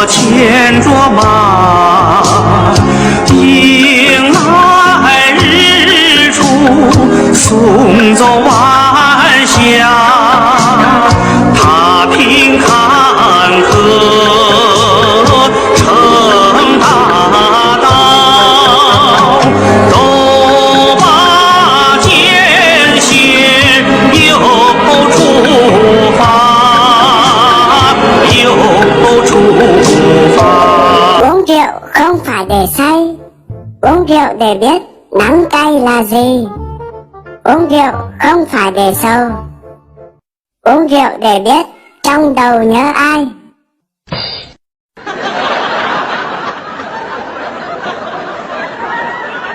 千卓玛，迎来日出，送走晚霞，踏平坎坷，成大道。走吧，见贤又出发，又出发。Uống rượu không phải để say, uống rượu để biết nắng cay là gì. Uống rượu không phải để sầu, uống rượu để biết trong đầu nhớ ai.